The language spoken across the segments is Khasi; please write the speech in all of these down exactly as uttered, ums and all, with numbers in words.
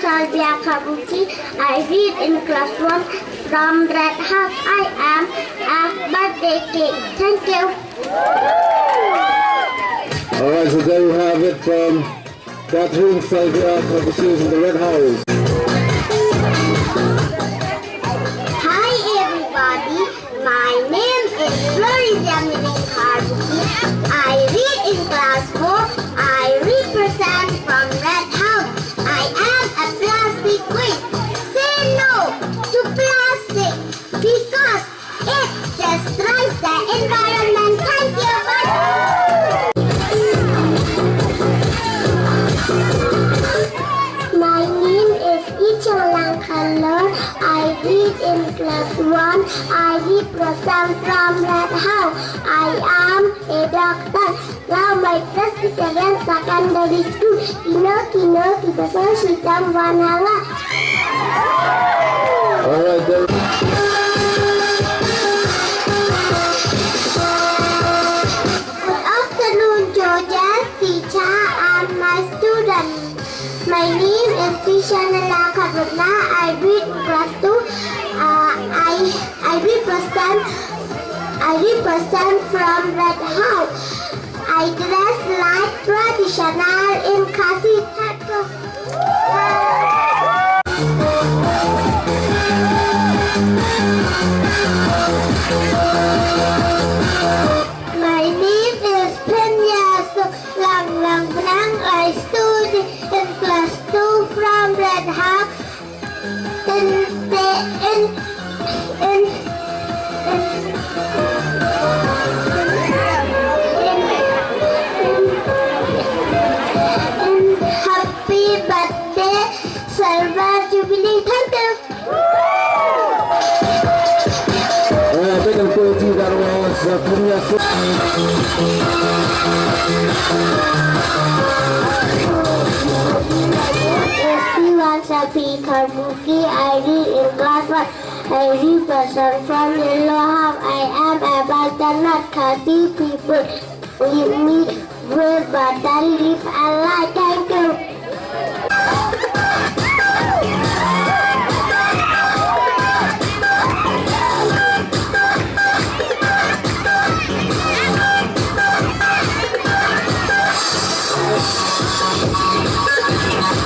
Salvia Kabuki. I read in class one from Red House. I am a birthday cake. Thank you. All right, so there you have it from Catherine Salvia Kabuki from the Red House. Hi everybody, my name is Flori Jamini Kabuki. I read in class four. I represent from Red House. I am a plastic queen. Say no to plastic because it destroys the environment. Thank you. My name is Ichang Langkhalor. I read in class one. I represent from Red House. I am a doctor. Lawmai Presbyterian Secondary School. Kino kino kiba sngewsih shitom wan ha nga. All right, then. Good afternoon, judges, teacher, and my students. My name is Tisha Nala Kabutna. I read class two. Uh, I I represent I represent from Red House. I dress like traditional in Khasi. My name is Penya Langlang Brang. I study in class two from Red House. In the in in in, in, in happy birthday, Silver Jubilee. Thank you. Uh, big and pretty, that was, uh, Penya Singh. Everyone, happy Karbuki. I read in class one. I represent from Yellow House. I am a butternut Khasi people. With me, with butter leaf and light. Thank you.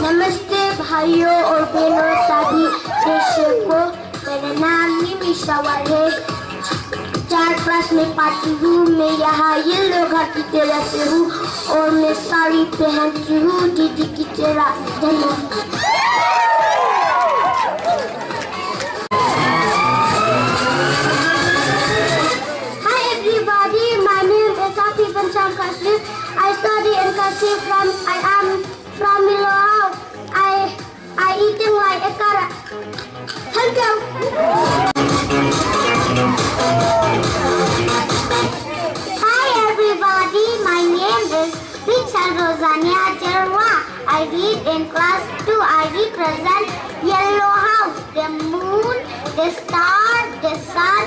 नमस्ते भाइयों और बहनों, सभी प्रेक्षकों। मेरा नाम निमिषा वर है। चार क्लास में पढ़ती हूँ। मैं यहाँ येलो घर की तरह से हूँ और मैं साड़ी पहनती हूँ दीदी की तरह। धन्यवाद। Hi everybody, my name is Happy Pancham Kashyap. I study in Kashyap from, I am from Milo House. I I eating like a carrot. Thank you. Hi everybody, my name is Richard Rosania Jerwa. I read in class two. I represent Yellow House. The moon, the star, the sun,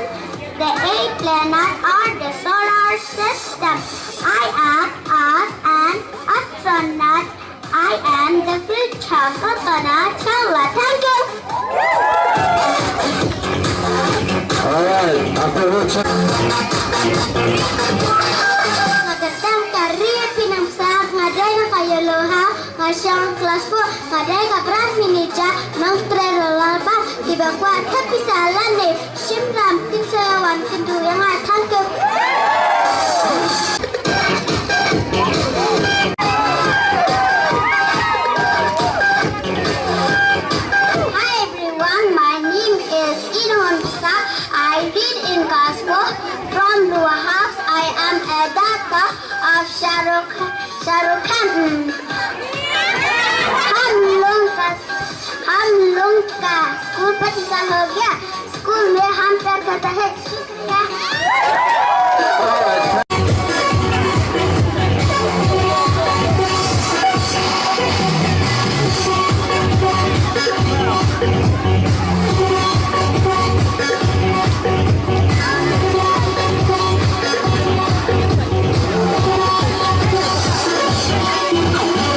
the eight planet are the solar system. I am as an astronaut. I am the future Khatuna Chawla. Thank you. All right, after Richard. Nga kyrteng ka Ri Pinang Sa, nga dei na ka Yellow House, nga shong class four, nga dei ka branch manager, nongtrei roller bar, kiba kwah thep pisa lane shim ram kin sa wan kyntu ïa nga. Thank you. Hi everyone, my name is Inhon Sa. I read in class four from Lua House. I am a daughter of Shahrukh Shahrukh Khan. हम लोग का, हम लोग का स्कूल पच्चीस साल हो गया। स्कूल में हम प्यार करता है। शुक्रिया।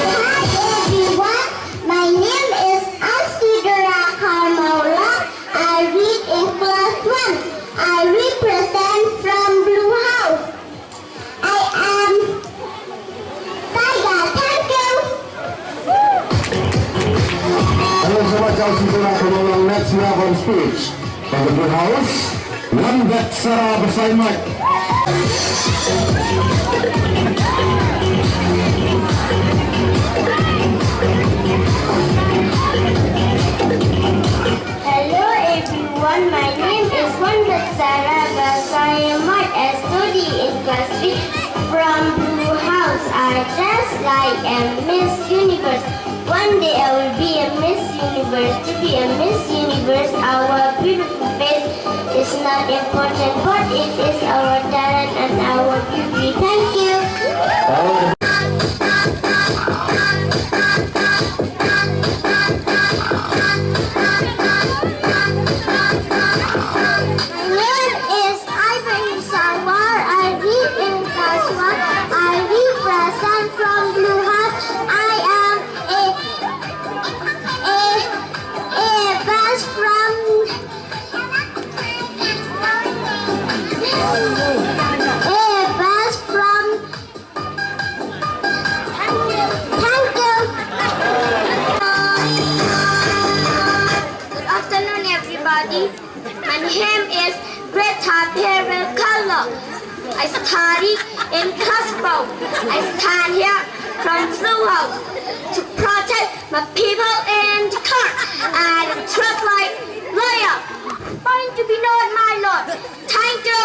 Hi everyone, my name is Wanbet Sara Basaiawmoit. Hello everyone, my name is Wanbet Sara Basaiawmoit. I study in class three from Blue House. I dress like a Miss Universe. One day I will be a Miss Universe. To be a Miss Universe, our beautiful face is not important, but it is our talent and our beauty. Thank you. My name is Ivan Salwar. I read in class one. I represent from Blue House. I am a, a, a best from, a best from. Thank you. Good afternoon, everybody. My name is Greta Perez Carlo. I study in class four. I stand here from Blue House to protect my people in the court and trust like lawyer. Point to be known, my lord. Thank you.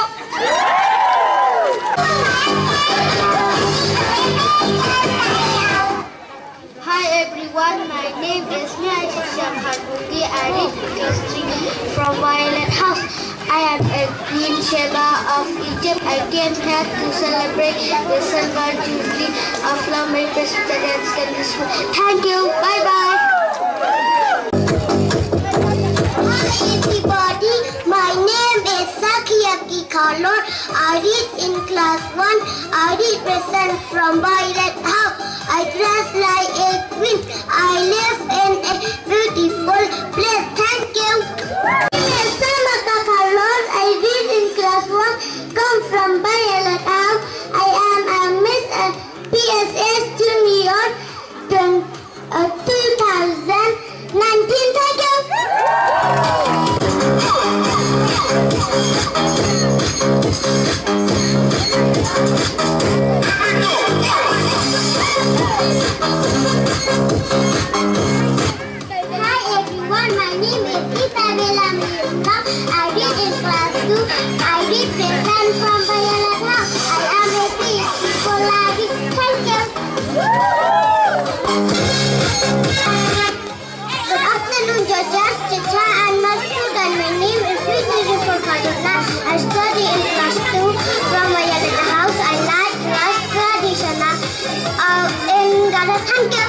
Hi everyone, my name is Mia Shisha Kharbuki. I read class three from Violet House. I am a Queen Sheba of Egypt. I came here to celebrate the silver jubilee of Lawmei Presbyterian Secondary School. Thank you. Bye bye. Hi everybody, my name is Sakiaki Khalor. I read in class one. I represent from Violet House. I dress like a queen. I live in a beautiful place. Thank you. My name is Samantha Khalor. I read in class one. Come from Violet House. I am a Miss, uh, P S S Junior twenty, uh, two thousand nineteen. Thank you. Hi everyone, my name is Isabella Miranda. I read in class two. I represent from Violet House. I am a P H D for Larry. Thank you. Good afternoon, judges, teacher, and my student. My name is Whitney Rufus Madonna. I study in class two from Violet House. I like class traditional, uh, in Ghana. Thank you.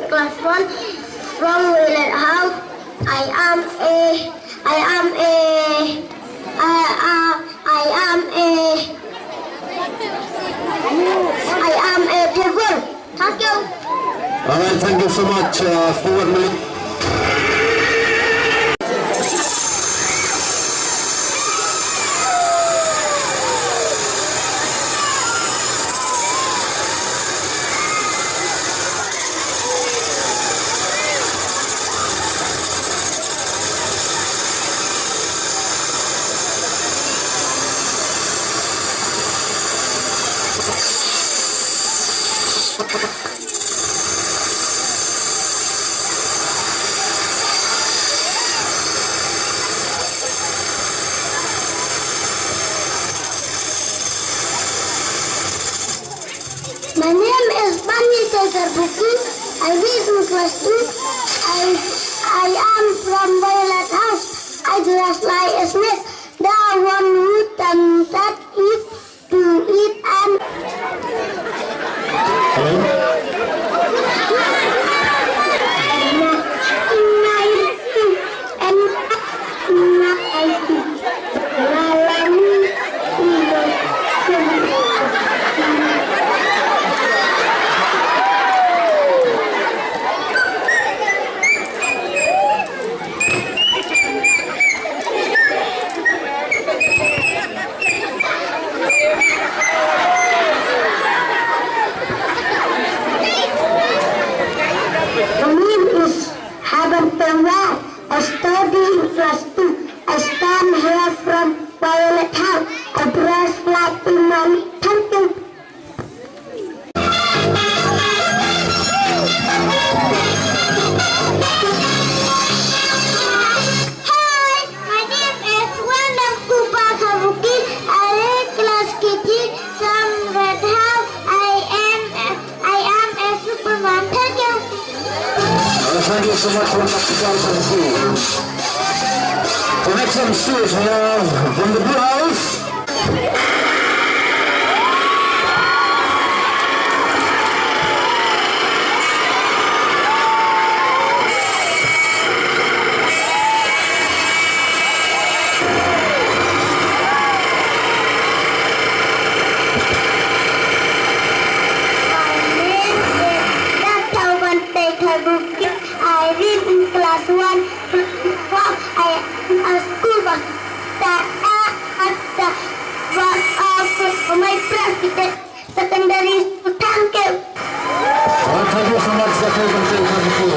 Class one from Violet House. I am a, I am a, I, uh, I am a, I am a devil. Thank you. All right, thank you so much, uh, Stewart Malik. My name is Bani Cesar Buki. I read in class two. I, I am from Violet House. I dress like a snake. The one who tempted Eve to eat and Hello? Thank you so much for the practical services. The next on stage we have from the Blue House. My name is Doctor Wante Khabuki. I read in class one. I am a school bus. That I have the one of my private secondary school. Thank you. Well, thank you so much, Doctor Wante Khabuki.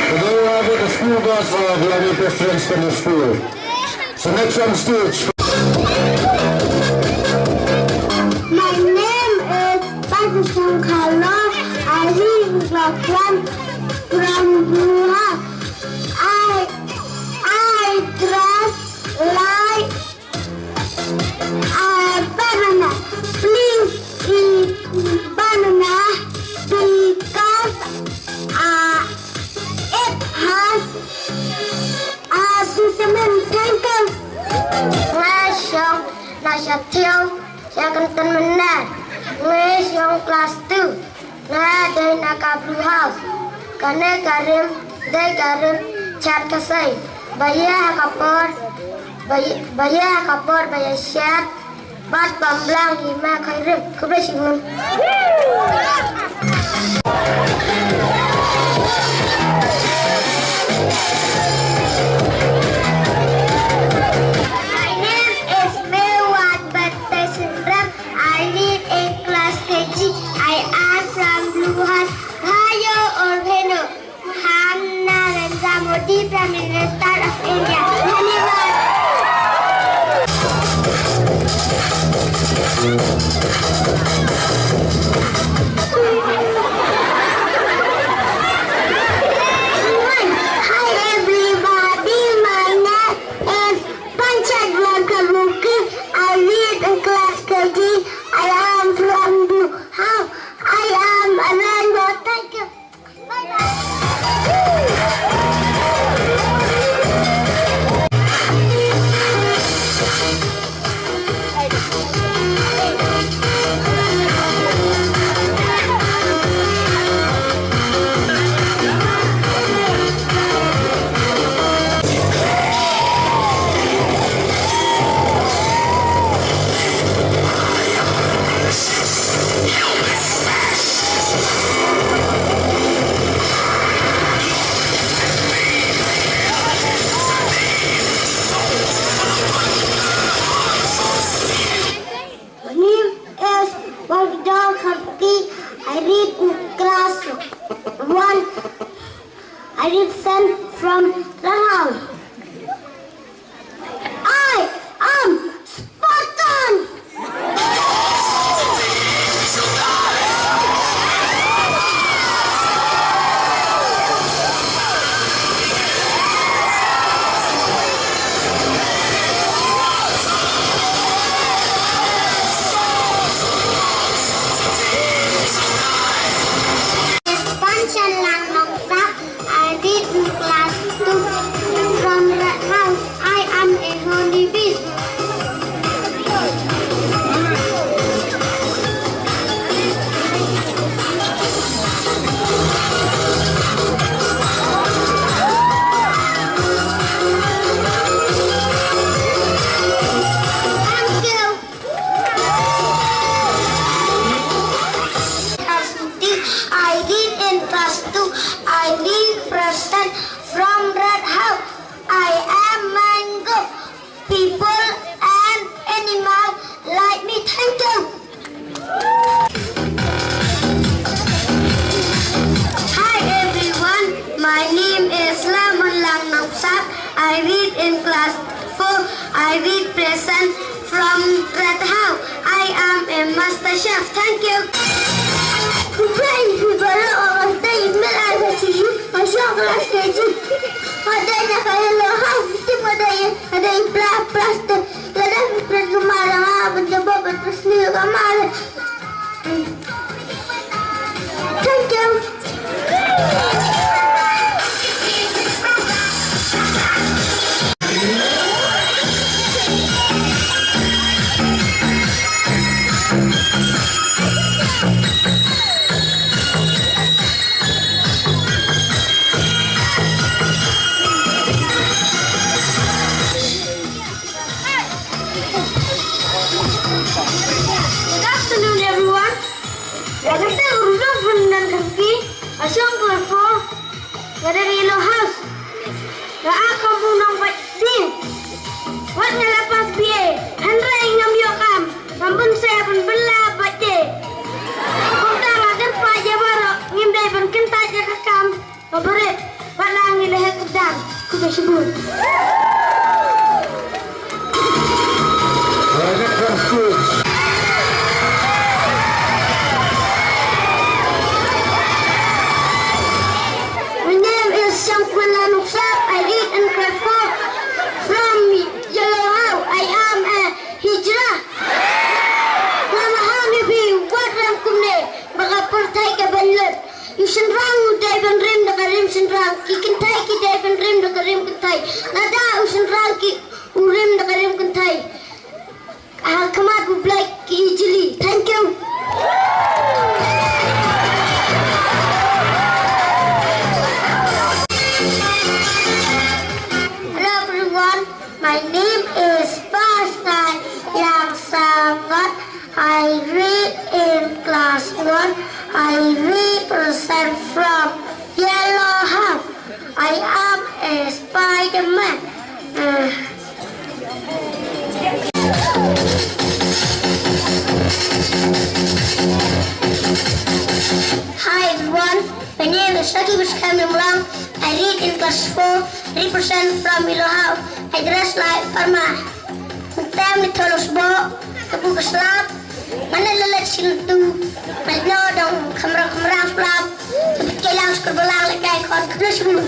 So there you have it, the school bus of Lani Presbyterian Secondary School. So next on stage. My name is Pankaj Khalon. I live in Claplam from Buha. I, I dress like a banana. Please eat banana because, uh, it has a vitamin. Thank you. Nga shong na sha Thiaw, sha Kynton Mynner. Nga shong class two. Nga dei na ka Blue House. Kane ka rim dei ka rim Chaad Khasi. Ba ïa ha ka por, ba ïa, ba ïa ha ka por ba ïa shad bad pynblang ïa ma ka rim. Khublei shibun. My name is Mewat Baptist Syndrome. I read in class K G. I am from Blue House, Ohio, Ohio. Ham Narendra Modi, Prime Minister of India. Dhanyavad. Hi everybody, my name is Panchadwar Kabuki. I read in class K G. I am from Buhau. I am a rainbow. Thank you. Bye bye. My name is Wangdo Khamki. I read in class one. I read Sen from Lahau. I am Spartan! Panchan Lang Nongsak, I read in class two from Red House. I am a honeybee. Thank you. Asuti, I read in class two. I read Preston from Red House. I am mango. People and animal like me. Thank you. Hi everyone, my name is Lamon Lang Nongsak. I read in class four. I read Preston from Red House. I am a master chef. Thank you. Hi everyone, my name is Lamon Lang Nongsak. I read in class Ada na ka yellow house, kita ada yang ada yang plus plus tu. Lada plus gemar ha, menjebak plus ni gemar. Thank you. Good afternoon, everyone. Welcome to Rudolph Fernandez Kharki, a song for four. Nga dei na Yellow House. Nga a kam u nongbud. Wat nga la pass B A, hynrei ngam ïoh kam. Ngam pynshai ban bylla bad de. Kumta nga kyrpad ïa baroh, ngim dei ban kyntait ïa ka kam kaba rit. Wat la ngi la heh kyrdan. Khublei shibun. My name is Shangkwana Nuksa. I read in class four. From Yellow House, I am a hijra. Nga maham ïa phi wat rang kumne, ba ka pyrthei ka ban lut. U shynrang u dei ban rim da ka rim shynrang, ki kynthei ki dei ban rim da ka rim kynthei. Lada u shynrang ki u rim da ka rim kynthei, ha khmat U Blei ki ïa jli. Thank you. Hello everyone, my name is Pasnai Langsangot. I read in class one. I represent from Yellow House. I am a Spider-Man. Uh, Hi everyone, my name is Saki Buskam Lumlang. I read in class four, represent from Yellow House. I dress like farmer. Tem ni tholos bo, tebu ke slap. Mana lelet sing tu. Mas no dong kamera kamera slap. Tebu kelang skor belang lekai kon kena semua.